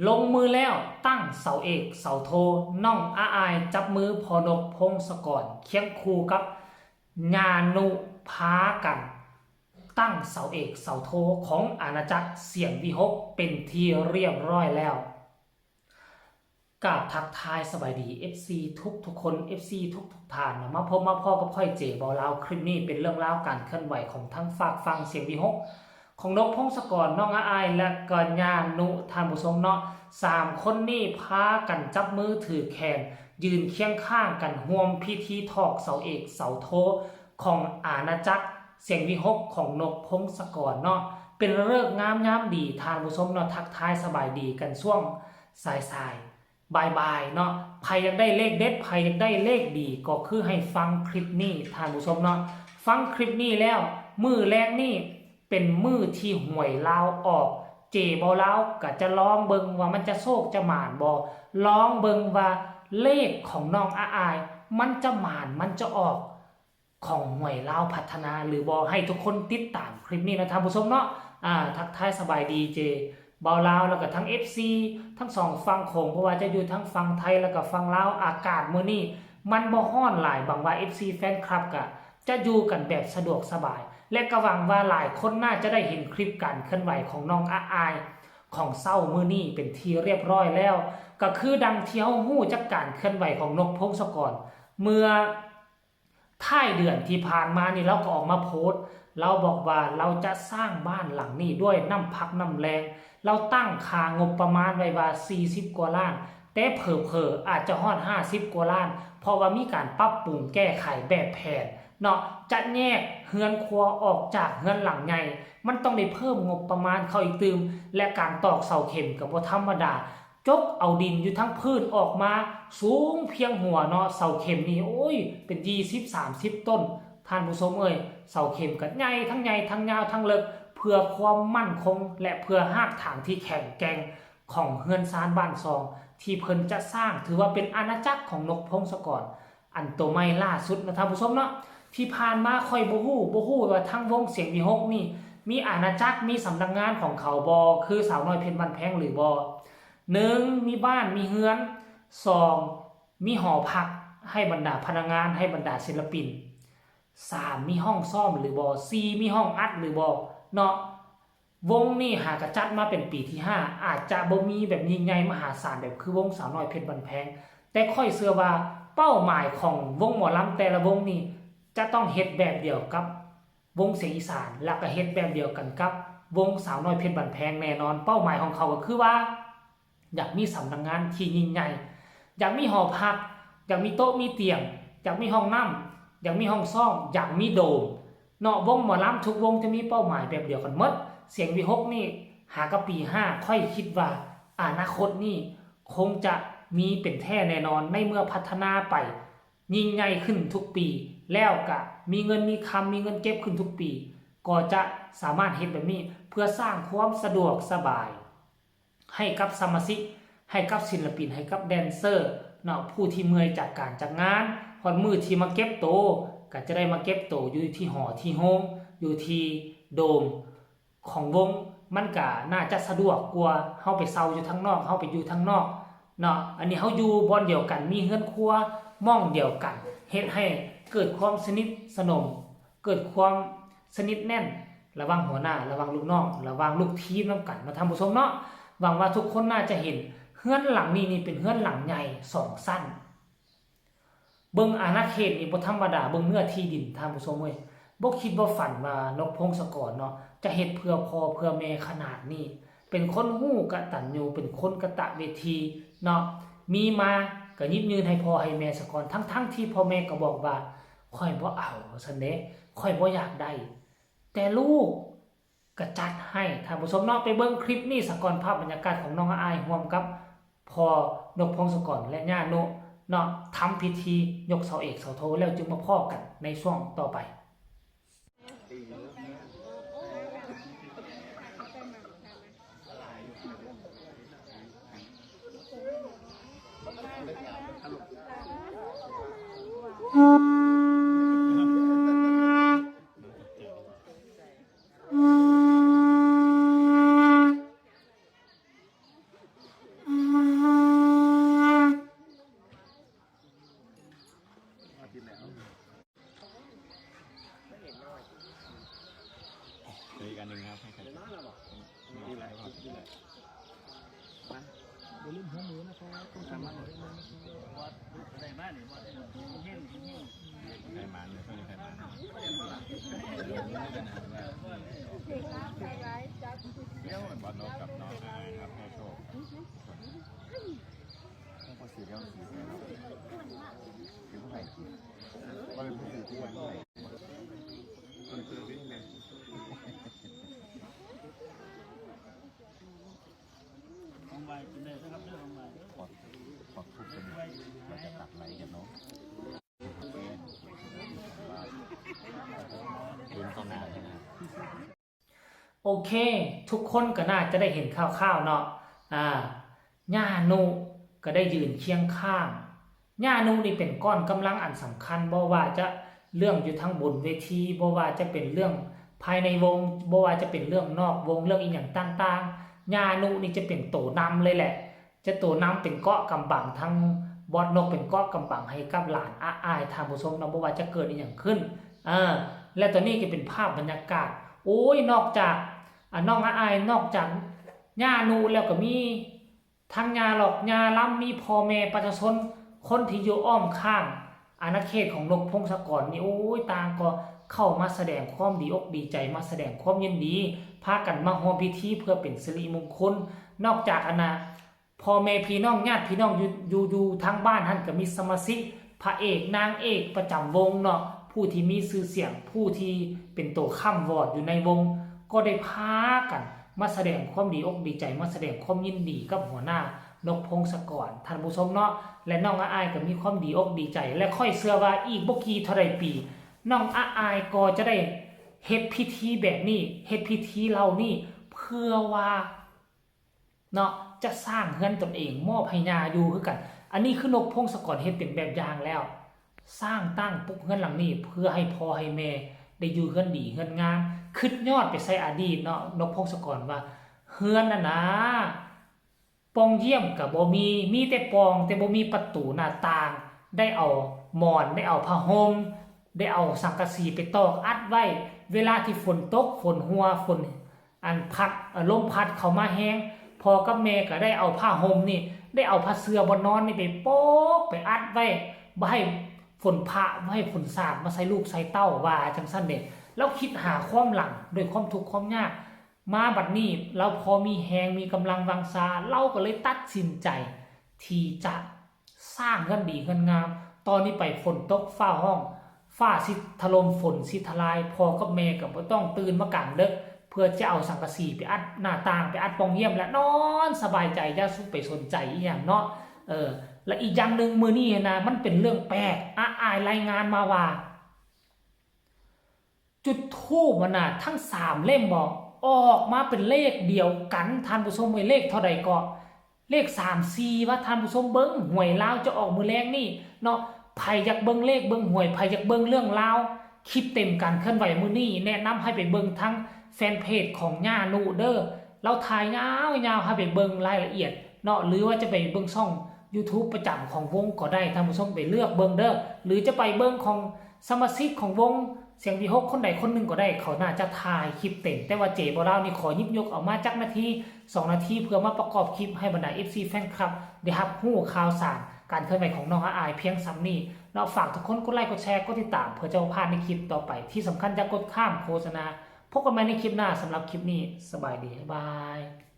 ລົງມືແລ້ວ ຕັ້ງເສົາເອກເສົາໂທ, ນ້ອງອາອາຍຈັບມືພໍ່ນົກ ພົງສະກອນ ຄຽງຄູ່ກັບຍ່ານຸ ພາກັນຕັ້ງເສົາເອກເສົາໂທຂອງອານາຈັກສຽງວິຫົກເປັນທີ່ຮຽບຮ້ອຍແລ້ວ. ກາບທັກທາຍສະບາຍດີ ເອັຟຊີ ທຸກໆຄົນ, ເອັຟຊີ ທຸກໆທ່ານເນາະ, ມາພົບມາພໍ້ກັບຂ້ອຍ ເຈ ເບົາລາວ. ຄລິບນີ້ເປັນເລື່ອງລາວການເຄື່ອນໄຫວຂອງທາງຟາກຝັ່ງສຽງວິຫົກ ຂອງນົກ ພົງສະກອນ ນ້ອງອາອາຍ ແລະ ກໍຍ່ານຸ ທ່ານຜູ້ຊົມເນາະ. ສາມຄົນນີ້ພາກັນຈັບມືຖືແຂນ ຢືນຄຽງຂ້າງກັນຮ່ວມພິທີຖອກເສົາເອກເສົາໂທຂອງອານາຈັກສຽງວິຫົກຂອງນົກ ພົງສະກອນເນາະ. ເປັນເລີກງາມຍາມດີ ທ່ານຜູ້ຊົມເນາະ, ທັກທາຍສະບາຍດີກັນຊ່ວງສາຍໆ ບ່າຍໆເນາະ. ໃຜຢາກໄດ້ເລກເດັດ ໃຜຢາກໄດ້ເລກດີ ກໍຄືໃຫ້ຟັງຄລິບນີ້ ທ່ານຜູ້ຊົມເນາະ. ຟັງຄລິບນີ້ແລ້ວ ມື້ແລງນີ້ເປັນມື້ທີ່ຫວຍລາວອອກ, ເຈ ເບົາລາວກໍຈະລອງເບິ່ງວ່າມັນຈະໂຊກຈະໝານບໍ່, ລອງເບິ່ງວ່າເລກຂອງນ້ອງອາອາຍມັນຈະໝານ ມັນຈະອອກ ຂອງຫວຍລາວພັດທະນາຫຼືບໍ່, ໃຫ້ທຸກຄົນຕິດຕາມຄລິບນີ້ນະທ່ານຜູ້ຊົມເນາະ. ອາ ທັກທາຍສະບາຍດີເຈ ເບົາລາວ ແລ້ວກໍທັງ ເອັຟຊີ ທັງສອງຝັ່ງໂຂງ, ບໍ່ວ່າຈະຢູ່ທັງຝັ່ງໄທ ແລ້ວກໍຝັ່ງລາວ. ອາກາດມື້ນີ້ມັນບໍ່ຮ້ອນຫຼາຍ, ຫວັງວ່າ ເອັຟຊີ ແຟນຄລັບກໍຈະຢູ່ກັນແບບສະດວກສະບາຍ ແລະ ກໍຫວັງວ່າຫຼາຍຄົນໜ້າຈະໄດ້ເຫັນຄລິບການເຄື່ອນໄຫວຂອງນ້ອງອາອາຍຂອງເຊົ້າມື້ນີ້ເປັນທີ່ຮຽບຮ້ອຍແລ້ວ. ກໍຄືດັ່ງທີ່ເຮົາຮູ້ຈັກການເຄື່ອນໄຫວຂອງນົກ ພົງສະກອນ ເມື່ອ ທ້າຍເດືອນທີ່ຜ່ານມານີ້ ລາວກໍອອກມາໂພສ, ລາວບອກວ່າລາວຈະສ້າງບ້ານຫຼັງນີ້ດ້ວຍນ້ຳພັກນ້ຳແຮງ. ລາວຕັ້ງຄ່າງົບປະມານໄວ້ວ່າສີ່ສິບກວ່າລ້ານ, ແຕ່ເຜີໆອາດຈະຮອດຫ້າສິບກວ່າລ້ານ, ເພາະວ່າມີການປັບປຸງແກ້ໄຂແບບແຜນເນາະ, ຈະແຍກເຮືອນຄົວອອກຈາກເຮືອນຫຼັງໃຫຍ່, ມັນຕ້ອງໄດ້ເພີ່ມງົບປະມານເຂົ້າອີກຕື່ມ, ແລະ ການຕອກເສົາເຂັມກໍບໍ່ທຳມະດາ. ຈົກເອົາດິນຢູ່ທາງພື້ນອອກມາສູງພຽງຫົວເນາະ, ເສົາເຂັມນີ້ ໂອ້ຍ ເປັນຊາວ ສາມສິບຕົ້ນ ທ່ານຜູ້ຊົມເອີຍ. ເສົາເຂັມກໍໃຫຍ່ ທັງໃຫຍ່ ທັງຍາວ ທັງເລິກ ເພື່ອຄວາມໝັ້ນຄົງ ແລະ ເພື່ອຮາກຖານທີ່ແຂງແກ່ງຂອງເຮືອນຊານບ້ານຊ່ອງ ທີ່ເພິ່ນຈະສ້າງ, ຖືວ່າເປັນອານາຈັກຂອງນົກ ພົງສະກອນ ອັນໂຕໃໝ່ລ່າສຸດນະທ່ານຜູ້ຊົມເນາະ. ທີ່ຜ່ານມາຂ້ອຍບໍ່ຮູ້ ບໍ່ຮູ້ວ່າທາງວົງສຽງວິຫົກນີ້ ມີອານາຈັກ ມີສຳນັກງານຂອງເຂົາບໍ່ ຄືສາວນ້ອຍເພັດບ້ານແພງຫຼືບໍ່. ໜຶ່ງ ມີບ້ານມີເຮືອນ, ສອງ ມີຫໍພັກໃຫ້ບັນດາພະນັກງານ ໃຫ້ບັນດາສິນລະປິນ, ສາມ ມີຫ້ອງຊ້ອມຫຼືບໍ່, ສີ່ ມີຫ້ອງອັດຫຼືບໍ່ເນາະ. ວົງນີ້ຫາກະຈັດມາເປັນປີທີຫ້າ ອາດຈະບໍ່ມີແບບຍິ່ງໃຫຍ່ມະຫາສານແບບຄືວົງສາວນ້ອຍເພັດບ້ານແພງ, ແຕ່ຂ້ອຍເຊື່ອວ່າເປົ້າໝາຍຂອງວົງໝໍລຳແຕ່ລະວົງນີ້ຈະຕ້ອງເຮັດແບບດຽວກັບວົງສຽງອີສານ ແລ້ວກະເຮັດແບບດຽວກັນກັບວົງສາວນ້ອຍເພັດບ້ານແພງແນ່ນອນ. ເປົ້າໝາຍຂອງເຂົາກໍຄືວ່າ ຢາກມີສຳນັກງານທີ່ຍິ່ງໃຫຍ່, ຢາກມີຫໍພັກ, ຢາກມີໂຕະມີຕຽງ, ຢາກມີຫ້ອງນ້ຳ, ຢາກມີຫ້ອງຊ້ອມ, ຢາກມີໂດມເນາະ. ວົງໝໍລຳທຸກວົງຈະມີເປົ້າໝາຍແບບດຽວກັນໝົດ. ສຽງວິຫົກນີ້ຫາກັບປີຫ້າ ຂ້ອຍຄິດວ່າອະນາຄົດນີ້ຄົງຈະມີເປັນແທ້ແນ່ນອນ ໃນເມື່ອພັດທະນາໄປຍິ່ງໃຫຍ່ຂຶ້ນທຸກປີ ແລ້ວກະມີເງິນມີຄຳ ມີເງິນເກັບຂຶ້ນທຸກປີ ກໍຈະສາມາດເຮັດແບບນີ້ເພື່ອສ້າງຄວາມສະດວກສະບາຍ ໃຫ້ກັບສະມາຊິກ, ໃຫ້ກັບສິນລະປິນ, ໃຫ້ກັບແດນເຊີເນາະ, ຜູ້ທີ່ເມື່ອຍຈາກການຈາກງານ, ຮອດມື້ທີ່ມາເກັບໂຕ ກໍຈະໄດ້ມາເກັບໂຕຢູ່ທີ່ຫໍທີ່ໂຮງ, ຢູ່ທີ່ໂດມຂອງວົງ, ມັນກໍໜ້າຈະສະດວກກວ່າເຮົາໄປເຊົ່າຢູ່ທາງນອກ, ເຮົາໄປຢູ່ທາງນອກເນາະ. ອັນນີ້ເຮົາຢູ່ບ່ອນດຽວກັນ, ມີເຮືອນຄົວໝ່ອງດຽວກັນ, ເຮັດໃຫ້ເກີດຄວາມສະໜິດສະໜົມ, ເກີດຄວາມສະໜິດແໜ້ນ ລະຫວ່າງຫົວໜ້າ ລະຫວ່າງລູກນ້ອງ ລະຫວ່າງລູກທີມນຳກັນເນາະທ່ານຜູ້ຊົມເນາະ. ຫວັງວ່າທຸກຄົນໜ້າຈະເຫັນເຮືອນຫຼັງນີ້ ນີ້ເປັນເຮືອນຫຼັງໃຫຍ່ສອງຊັ້ນ. ເບິ່ງອານາເຂດນີ້ບໍ່ທຳມະດາ, ເບິ່ງເນື້ອທີ່ດິນທ່ານຜູ້ຊົມເອີຍ, ບໍ່ຄິດບໍ່ຝັນວ່ານົກ ພົງສະກອນເນາະ ຈະເຮັດເພື່ອພໍ່ເພື່ອແມ່ຂະໜາດນີ້. ເປັນຄົນຮູ້ກະຕັນຍູ, ເປັນຄົນກະຕະເວທີເນາະ, ມີມາກະຫຍິບຍື່ນໃຫ້ພໍ່ໃຫ້ແມ່ສາກ່ອນ, ທັງໆທີ່ພໍ່ແມ່ກະບອກວ່າ ຂ້ອຍບໍ່ເອົາ ວ່າຊັ້ນເດ້, ຂ້ອຍບໍ່ຢາກໄດ້. ແຕ່ລູກກະຈັດໃຫ້ ທ່ານຜູ້ຊົມເນາະ. ໄປເບິ່ງຄລິບນີ້ສາກ່ອນ, ພາບບັນຍາກາດຂອງນ້ອງອາອາຍຮ່ວມກັບພໍ່ນົກ ພົງສະກອນ ແລະ ຍ່ານຸເນາະ ທຳພິທີຍົກເສົາເອກເສົາໂທ ແລ້ວຈຶ່ງມາພໍ້ກັນໃນຊ່ວງຕໍ່ໄປ. ໄດ້ມາເລີຍ ໄດ້ມາ ບອດນົກກັບນ້ອງອາຍຮັບໂຊກ ເຂົາຊິເອົາສີໃສ່ເນາະ ເປັນຜູ້ໃຫ້ກິນ ບໍ່ເປັນຜູ້ຊື້ທີ່ວ່າໃຫ້ ຂອງໄຫວ້ກິນໄດ້ເດີຄັບເດີ ຂອງໄຫວ້ເດີ ຂອບ ຂອບຄຸນ ແລ້ວຈະຕັດໄລ່ກັນເນາະ ເບິ່ງຕໍ່ໜ້າເລີຍນະ. ໂອເຄ ທຸກຄົນກໍໜ້າຈະໄດ້ເຫັນຂ່າວໆເນາະ ອາ ຍ່ານຸກໍໄດ້ຢືນຄຽງຂ້າງ ຍ່ານຸນີ້ເປັນກ້ອນກຳລັງອັນສຳຄັນ ບໍ່ວ່າຈະເລື່ອງຢູ່ທາງບົນເວທີ ບໍ່ວ່າຈະເປັນເລື່ອງພາຍໃນວົງ ບໍ່ວ່າຈະເປັນເລື່ອງນອກວົງ ເລື່ອງອີ່ຫຍັງຕ່າງໆ ຍ່ານຸນີ້ຈະເປັນໂຕນຳເລີຍແຫຼະ ຈະໂຕນຳເປັນເກາະກຳບັງ ທັງບອດນົກເປັນເກາະກຳບັງໃຫ້ກັບຫຼານອາອາຍ ທ່ານຜູ້ຊົມເນາະ ບໍ່ວ່າຈະເກີດອີ່ຫຍັງຂຶ້ນ ເອີ ແລະ ຕອນນີ້ກໍເປັນພາບບັນຍາກາດ ໂອ້ຍ ນອກຈາກ ອາ ນ້ອງອາອາຍ ນອກຈາກຍ່ານຸແລ້ວ ກໍມີທັງຍ່າຫຼອກ ຍ່າລຳ ມີພໍ່ແມ່ປະຊາຊົນ ຄົນທີ່ຢູ່ອ້ອມຂ້າງອານາເຂດຂອງນົກພົງສະກອນນີ້ ໂອ້ຍ ຕ່າງກໍເຂົ້າມາສະແດງຄວາມດີອົກດີໃຈ ມາສະແດງຄວາມຍິນດີ ພາກັນມາຮ່ວມພິທີເພື່ອເປັນສິລິມຸງຄຸນ ນອກຈາກອັນນະ ພໍ່ແມ່ພີ່ນ້ອງ ຍາດພີ່ນ້ອງ ຢູ່ ຢູ່ ຢູ່ທາງບ້ານຫັ້ນ ກໍມີສະມາຊິກ ພະເອກ ນາງເອກປະຈຳວົງເນາະ ຜູ້ທີ່ມີຊື່ສຽງ ຜູ້ທີ່ເປັນໂຕຄ້ຳວອດຢູ່ໃນວົງ ກໍໄດ້ພາກັນມາສະແດງຄວາມດີອົກດີໃຈ ມາສະແດງຄວາມຍິນດີກັບຫົວໜ້ານົກພົງສະກອນ ທ່ານຜູ້ຊົມເນາະ ແລະ ນ້ອງອາອາຍກໍມີຄວາມດີອົກດີໃຈ ແລະ ຂ້ອຍເຊື່ອວ່າອີກບໍ່ກີ່ເທົ່າໃດປີ ນ້ອງອາອາຍກໍຈະໄດ້ເຮັດພິທີແບບນີ້ ເຮັດພິທີເຫຼົ່ານີ້ ເພື່ອວ່າ ເນາະ ຈະສ້າງເຮືອນຕົນເອງມອບໃຫ້ຍ່າຢູ່ຄືກັນ ອັນນີ້ຄືນົກພົງສະກອນເຮັດເປັນແບບຢ່າງແລ້ວ ສ້າງຕັ້ງປຸກເຮືອນຫຼັງນີ້ ເພື່ອໃຫ້ພໍ່ໃຫ້ແມ່ໄດ້ຢູ່ເຮືອນດີເຮືອນງາມ ຄຶດຍອດໄປໃສ່ອະດີດເນາະ ນົກພົງສະກອນວ່າ ເຮືອນຫັ້ນນາ ປ່ອງຢ້ຽມກໍບໍ່ມີ ມີແຕ່ປ່ອງ ແຕ່ບໍ່ມີປະຕູໜ້າຕ່າງ ໄດ້ເອົາໝອນ ໄດ້ເອົາຜ້າຫົ່ມ ໄດ້ເອົາສັງກະສີໄປຕອກອັດໄວ້ ເວລາທີ່ຝົນຕົກ ຝົນຫົວ ຝົນ ອັນພັດ ເອີ ລົມພັດເຂົ້າມາແຮງ ພໍ່ກັບແມ່ກໍໄດ້ເອົາຜ້າຫົ່ມນີ້ ໄດ້ເອົາຜ້າເສື່ອບ່ອນນອນນີ້ໄປໂປະ ໄປອັດໄວ້ ບໍ່ໃຫ້ຝົນຟ້າ ບໍ່ໃຫ້ຝົນສາດມາໃສ່ລູກໃສ່ເຕົ້າ ວ່າຈັ່ງຊັ້ນເດ້. ລາວຄິດຫາຄວາມຫຼັງດ້ວຍຄວາມທຸກຄວາມຍາກ ມາບັດນີ້ລາວພໍມີແຮງ ມີກຳລັງວັງຊາ ລາວກໍເລີຍຕັດສິນໃຈທີ່ຈະ ສ້າງເຮືອນດີເຮືອນງາມ ຕໍ່ນີ້ໄປຝົນຕົກຟ້າຮ້ອງ ຟ້າຊິຖະຫຼົ່ມ ຝົນຊິທະລາຍ ພໍ່ກັບແມ່ກໍບໍ່ຕ້ອງຕື່ນມາກາງເດິກ ເພື່ອຈະເອົາສັງກະສີໄປອັດໜ້າຕ່າງ ໄປອັດປ່ອງຢ້ຽມ ແລະ ນອນສະບາຍໃຈ ຢ່າສຸໄປສົນໃຈອີ່ຫຍັງເນາະ. ເອີ ແລະ ອີກຢ່າງໜຶ່ງ ມື້ນີ້ຫັ້ນນະ ມັນເປັນເລື່ອງແປກ ອາອາຍລາຍງານມາວ່າ ຈຸດທູບຫັ້ນນະ ທັງສາມເຫຼັ້ມບໍ ອອກມາເປັນເລກດຽວກັນ ທ່ານຜູ້ຊົມເອີຍ ເລກເທົ່າໃດເກາະ ເລກສາມສີ່ ວ່າທ່ານຜູ້ຊົມເບິ່ງ ຫວຍລາວຈະອອກມື້ແລງນີ້ເນາະ. ໃຜຢາກເບິ່ງເລກເບິ່ງຫວຍ ໃຜຢາກເບິ່ງເລື່ອງລາວ ຄລິບເຕັມການເຄື່ອນໄຫວມື້ນີ້ ແນະນຳໃຫ້ໄປເບິ່ງທາງແຟນເພຈຂອງຍ່ານຸເດີ ລາວຖ່າຍຍາວໆ ໃຫ້ໄປເບິ່ງລາຍລະອຽດເນາະ ຫຼືວ່າຈະໄປເບິ່ງຊ່ອງຢູທູບປະຈຳຂອງວົງກໍໄດ້ ທ່ານຜູ້ຊົມໄປເລືອກເບິ່ງເດີ ຫຼືຈະໄປເບິ່ງຂອງສະມາຊິກຂອງວົງ ສຽງວີຫົກ ຄົນໃດຄົນໜຶ່ງກໍໄດ້ ເຂົາໜ້າຈະຖ່າຍຄລິບເຕັມ ແຕ່ວ່າເຈບໍ່ລາວນີ້ ຂໍຫຍິບຍົກເອົາມາຈັກນາທີ ສອງນາທີ ເພື່ອມາປະກອບຄລິບໃຫ້ບັນດາເອັຟຊີແຟນຄລັບ ໄດ້ຮັບຮູ້ຂ່າວສານການເຄື່ອນໄຫວຂອງນ້ອງອາອາຍພຽງສ່ຳນີ້ເນາະ. ຝາກທຸກຄົນກົດໄລກົດແຊ ກົດຕິດຕາມ ເພື່ອຈະບໍ່ພາດໃນຄລິບຕໍ່ໄປ. ທີ່ສຳຄັນຢ່າກົດຂ້າມໂຄສະນາ. ພົບກັນໃໝ່ໃນຄລິບໜ້າ. ສຳລັບຄລິບນີ້ ສະບາຍດີ. ບາຍບາຍ.